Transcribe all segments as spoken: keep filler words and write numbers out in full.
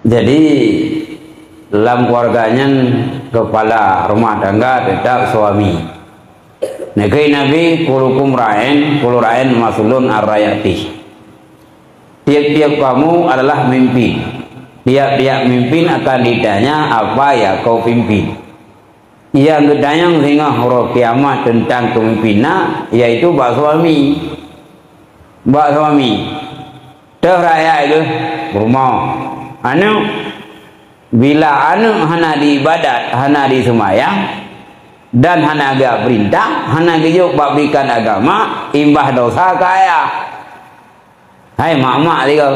Jadi, lam keluarga nyan kepala rumah tangga tetap suami. Neukheun Nabi, "Kullukum ra'in, kullu ra'in mas'ulun an ra'iyatih." Tiap-tiap kamu adalah mimpin. Tiap-tiap mimpin akan ditanya apa yang kau pimpin. Nyang geutanyong singoh uroe kiamat teuntang keumimpin na, yaitu bak suami. Bak suami. Teuh rakyat geuh, rumoh. Aneuk, bila aneuk hana diibadat, hana diseumayang, dan hana geupeurintah, hana geujok bak beuikan agama, imbah dosa keu ayah. Hai mak-mak tiga.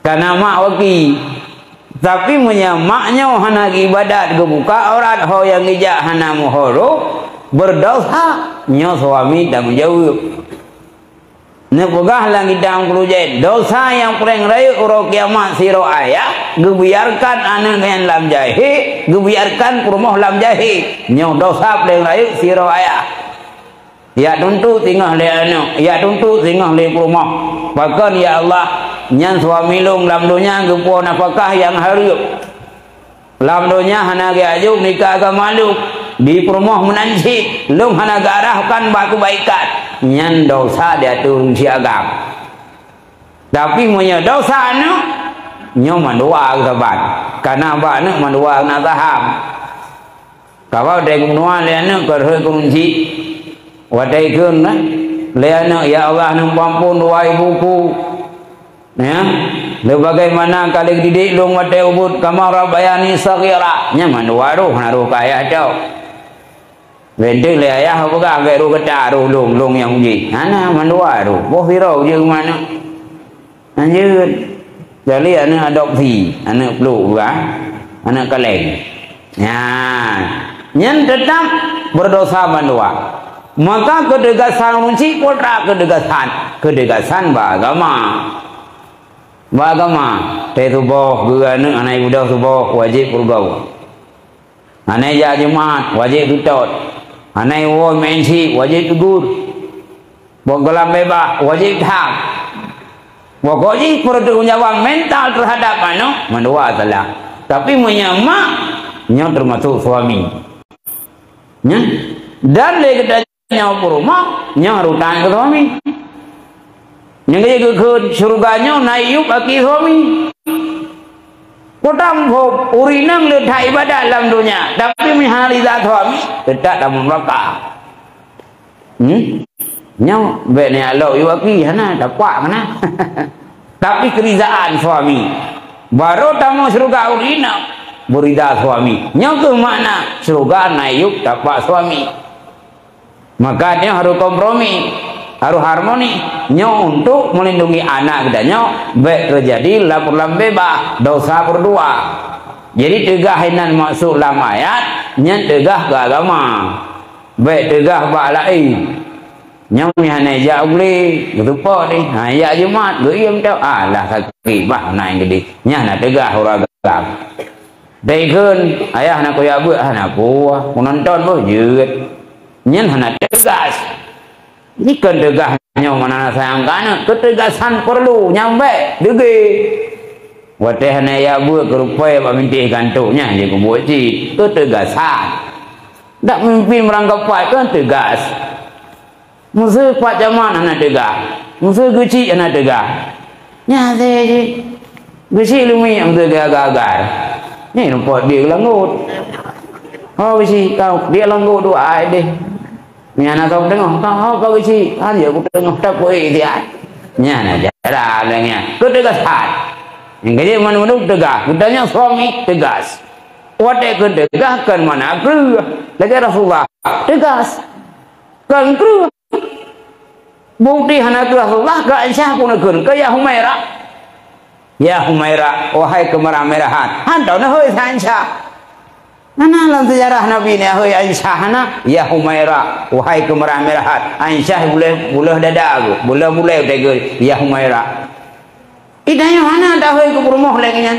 Kana mak waki. Tapi meunyoe mak nyoe hana geuibadat, geubuka aurat, ho nyang geujak hana meuhoro, beurdosa, nyoe suami tanggong jaweueb. Neupeugah lam kitab Mukhlujin, dosa nyang paleng rayeuk uroe kiamat sidroe ayah, geubiarkan aneuk nyan lam jahé, geubiarkan peurumoh lam jahé. Nyoe dosa paleng rayeuk sidroe ayah. Jak tuntot singoh lé aneuk, jak tuntot singoh lé peurumoh. Pakon, ya Allah, nyan suami lôn lam donya geupuwoe nafakah nyang hareuem. Lam donya hana geujak nikah agama lôn, di peurumoh meunan cit, lôn hana geuarahkan bak keubaikan. Nyan dosa di ateueh ureueng siagam. Tapi meunyoe dosa aneuk, nyoe mandua geusaban. Kana bak aneuk mandua na saham. Ka ba watèe geumeunua lé aneuk ka rhot keu ureueng chik. Watèe ikheun, lé aneuk, "Ya Allah, neupeuampôn dua ibu ku." Ya. "Sebagaimana ka lheueh didik lôn watèe ubit, kama rabbayani shaghira." Nyan mandua roh, na roh keu ayah tau. Bèk lé ayah peugah, "Bèk roh gata, roh lôn, lôn nyang uji." Hana, mandua roh. Boh sidroe uji keu aneuk. Lanjut. Jadi aneuk adopsi, aneuk pluek bukan, aneuk kaleng. Nyan, nyan tetap beurdosa mandua. Maka keutegasan ureueng chik peue treuk keutegasan, keutegasan bak agama. Bak agama, teuh suboh geu aneuk hana ibeudôh suboh wajéb peurugoe. Hana ijak Jumat, wajéb teutot. Hana iwoe meu'en chik, wajéb teugur. Boh goh lam beubaih, wajéb that. Pokok jih peureutanggung jawab mental teuhadap aneuk, mandua salah. Tapi meunyoe mak, nyoe teumasok suami. Nyan. Dan lé geutanyoe peurumoh, nyoe rutan keu suami. Nyang geukheun syeuruga nyoe na yup aki suami. Kutam phom, ureueng inong le that ibadat lam donya, tapi meuhana rida suami, teutap lam neuraka. Hmm? Nyoe bèk neujak lok yup aki, hana, tapak hana. Tapi keuridaan suami. Barô tamong syeuruga ureueng inong, beurida suami. Nyoe keuh makna syeuruga na yup tapak suami. Maka nyoe harôh kompromi, harôh harmoni. Nyoe untuk melindungi anak geutanyoe bèk teujadi lam peureulambeh bah dosa berdua. Jadi teugah inan maksud lam ayat, nyan teugah keu agama. Bèk teugah bak laén. Nyoe meuhana jak u glé, geuseupôt deh. Ha, jak Jumat, geuiem tau. Alah, sakét bah na nyang geudeh. Nyan na teugah ureueng agam. Dai kheun, ayah na kujak beuet, hana peue. Kunonton boh jeuet. Nyan hana teugas. Nyoe kon teugas nyoe meunan sayang keu aneuk. Keuteugasan peurlu, nyang bèk, deungö. Watèe hana jak beuet, keurupai bak bintéh gantok nyan jeuet keu buet cit. Keuteugasan. Dak mimpin meurangkapai kon teugas. Meuseu pat jaman hana teugas. Meuseu geuchik hana teugas. Nyan saja jih. Geuchik lumi meuseu geuagar-agar. Nyan rumpok dia langgot. Oh, geuchik kau, dia langgot dua ai deh. Nyan na kau teungoh, kau ho kau geuchik, han ya ku teungoh tapi dia. Nyan na jalan lagèe nyan. Keuteugasan. Nyang keu jih mandum teugas. Geutanyoe suami teugas. Watèe kheun teugas kon makna kreueh. Lagèe Rasulullah teugas. Kon kreueh. Bukti hana kreueh Rasulullah keu Aisyah pun kheun, keu ya Humaira. Ya Humaira, wahai keumeurah-meurahan. Han tau neuhôi sa Aisyah. Hana lam seujarah Nabi neuhôi Aisyah hana, ya Humaira, wahai keumeurah-meurahan. Aisyah bulèe, bulèe dada geuh, bulèe-bulèe teuh geuh, ya Humaira. Ih, tanyoe hana tahôi keu peurumoh lagèe nyan.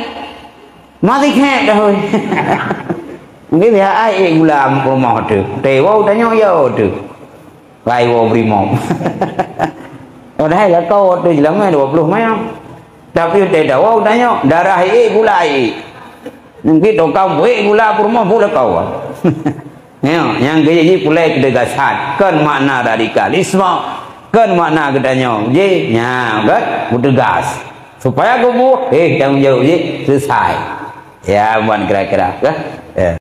Maté khèe tahôi. Mungkin ya ai, eh, gula peurumoh teuh. Teuwoe tanyoe ya teuh. Lai woe beurimong. Padahai lakoe teuh jeulamèe dua ploh mayam. Tapi teudawa geutanyoe, darah ék, gula ék. Mungkin tokang buék gula peurumoh buet lé kawan. Nyoe, nyang keu jih pulai keutegasan. Kon makna radikalisme, kon makna geutanyoe jih, nya, kan? Meutegas. Supaya geubu, eh, tanggong jaweueb jih, selesai. Ya, bukan kira-kira, kan? Ya.